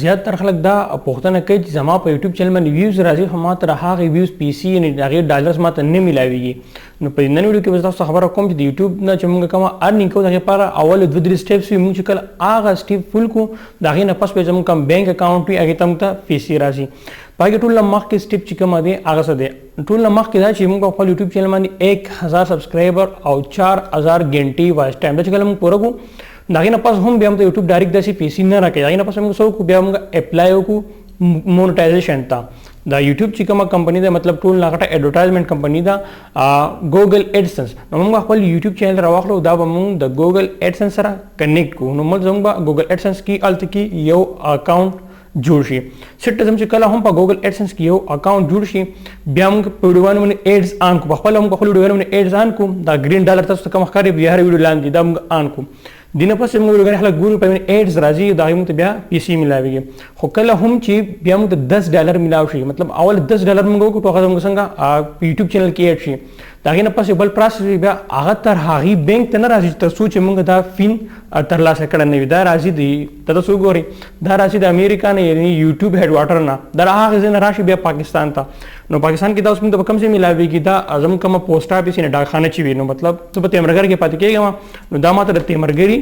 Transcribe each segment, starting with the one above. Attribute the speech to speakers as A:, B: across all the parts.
A: زیات تر خلک دا پوښتنه کوي چې زما په یوټیوب چینل باندې ویوز راځي، خو ما تر هغه ویوز پیسې، یعنی د هغې ډالرز ما ته نه میلاویږي. نو په نن ویډیو کې به تاسو خبره کوم چې د یوټیوب نه چې موږ کومه ارنینګ کوو، د هغې لپاره اول دوه درې سټیپس وي. موږ چې کله هغه سټیپ فل کړو، د هغې نه پس به زموږ کوم بانک اکاونټ وي، هغې ته موږ ته پیسې راځي. په هغې ټول نه مخکې سټیپ چې کومه دی، هغه څه دی؟ ټول نه مخکې دا چې موږ خپل یوټیوب چینل باندې 1000 سبسکرایبر او 4000 ګنټې واچ ټایم، دا چې کله موږ پوره کړو، د هغې نه پس هم بیا موږ ته یوټیوب ډایرکټ داسې پیسې نه راکوي. هغې نه پس موږ څه وکړو؟ بیا موږ اپلای وکړو مونټایزیشن ته. دا یوټیوب چې کومه کمپنی ده، مطلب ټول نه غټه ایڈورټایزمنٹ کمپنی ده، ګوګل ایڈسنس. نو موږ خپل یوټیوب چینل راواخلو، دا به موږ د ګوګل ایڈسنس سره کنیکټ کو. نو موږ زموږ ګوګل ایڈسنس کې الته کې یو اکاونټ جوړ شي. سیټ زم چې کله هم په ګوګل ایڈسنس کې یو اکاونټ جوړ شي، بیا موږ په ویډیوانو باندې ایډز آن کو. په خپل موږ خپل ویډیوانو باندې ایډز آن کو. دا ګرین ډالر تاسو ته کوم ښکاري بیا هر ویډیو لاندې، دا موږ آن کو. دینه پس موږ ویډیوګانې خلک ګوري، په ایډز راځي، دا موږ ته بیا پیسې ملاويږي. خو کله هم چې بیا موږ ته 10 ډالر ملاو شي، مطلب اول 10 ډالر موږ وکړو، هغه موږ څنګه یوټیوب چینل کې ایډ شي، دا هغې نه پس یو بل پروسس وي. بیا هغه تر هغې بانک ته نه راځي تر څو چې موږ دا فین ترلاسه کړی نه وي. دا راځي دی ته تاسو وګورئ، دا راځي د امریکا نه، یعنی یوټیوب هډوارټر نه، دا هغه ځای نه راشي بیا پاکستان ته. نو پاکستان کې دا اوس موږ ته په کوم ځای ملاویږي؟ دا زموږ کومه پوسټ آفس، یعنی ډاکخانه چې وي، نو مطلب زه په تیمرګر کې پاتې کېږم، نو دا ما ته د تیمرګري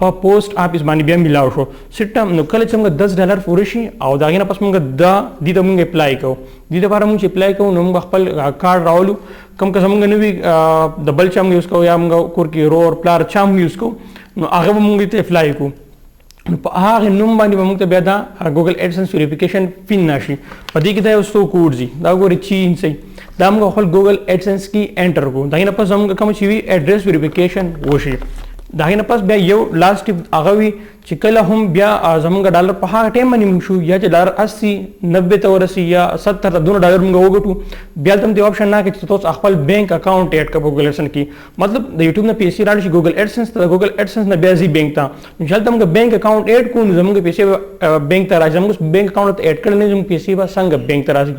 A: په پوسټ آفس باندې بیا ملاو شو سیټم. نو کله چې موږ 10 ډالر پوره شي او د هغې نه پس موږ دا دې ته موږ اپلای کوو. دې لپاره موږ چې اپلای کوو، نو موږ خپل کارډ راولو، کوم که زموږ نه وي، د بل چا موږ یوز کوو، یا موږ کور کې ورور پلار چا موږ یوز کوو، نو هغه به موږ ته اپلای کوو. نو په هغه نوم باندې به موږ ته بیا دا ګوګل ایډسنس ویریفیکیشن پین راشي. په دې کې دا یو څو کوډ دي، دا ګورئ چې انسي، دا موږ خپل ګوګل ایډسنس کې انټر کوو. د هغې نه پس زموږ کوم چې وي اډرس ویریفیکیشن وشي. د هغې نه پس بیا یو لاست سټیپ هغه وي چې کله هم بیا زموږ ډالر په هغه ټایم باندې موږ شو، یا چې ډالر 80 90 ته ورسي یا 70 ته، دونه ډالر موږ وګټو، بیا هلته هم دې آپشن نه کوي چې تاسو خپل بانک اکاونټ ایډ کړئ په ګوګل ایډسنس کې. مطلب د یوټیوب نه پیسې راړي شي ګوګل ایډسنس ته، د ګوګل ایډسنس نه بیا ځي بانک ته. نو چې هلته موږ بانک اکاونټ ایډ کړو، نو زموږ پیسې به بانک ته راځي. زموږ بانک اکاونټ ته ایډ کړل نه، زموږ پیسې به څنګه بانک ته راځي؟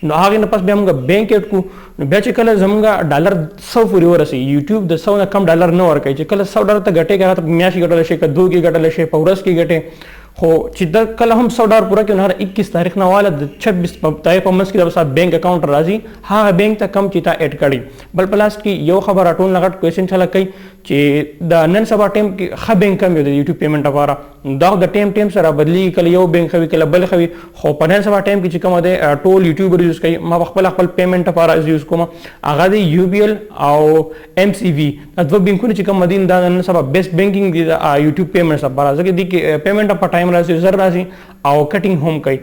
A: نو هغې نه پس بیا موږ بانک ایډ کړو. نو بیا چې کله زموږ ډالر 100 پورې ورسي، یوټیوب د 100 نه کم ډالر نه ورکوي. چې کله 100 ډالر ته ګټې، که هغه ته میاشت کې ګټلی شي، که دوه کې ګټلی شي، په ورځ کې ګټې، خو چې دا کله هم 100 ډالر پوره کړي، نو هر 21 تاریخ نه واله د 26 په تاریخ په منځ کې دا به بانک اکاونټ راځي هغه بانک ته کم چې تا ایډ کړي. بل په لاس کې یو خبره ټول نه غټ کوېشن خلک کوي چې د نن سبا ټایم کې ښه بانک کم یو د یوټیوب پیمنټ لپاره. دا د ټایم ټایم سره بدلېږي، کله یو بانک ښه وي، کله بل ښه وي. خو په نن سبا ټایم کې چې کومه دی، ټول یوټیوبر یوز کوي، ما په خپل خپل پیمنټ لپاره یوز کوم، هغه دی یو بي ال او ایم سی وي. دا دوه بانکونه چې کوم دي، دا نن سبا بیسټ بانکینګ دي د یوټیوب پیمنټ لپاره، ځکه دې کې پیمنټ په ټایم راځي، زر راځي او کټینګ هم کوي.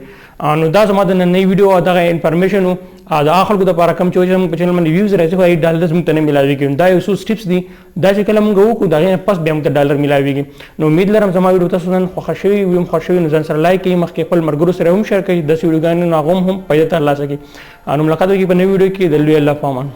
A: نو دا زما د نننۍ ویډیو او دغه انفارمیشن و د هغه خلکو دپاره کوم چې زموږ په چینل باندې ویوز راځي، خو ډالرز موږ ته نه میلاویږي. دا یو څو سټیپس دي، دا چې کله موږ وکړو، د هغې نه پس بیا موږ ته ډالر میلاویږي. نو امید لرم زما ویډیو تاسو نن خوښه شوې وي. هم خوښ شوي نو ځان سره لایک کړئ، مخکې خپل ملګرو سره هم شیر کړئ، داسې ویډیوګانې نو هغه هم پیدا ترلاسه کړي. نو ملاقات وکړي په نوې ویډیو کې. د لوی الله په امان.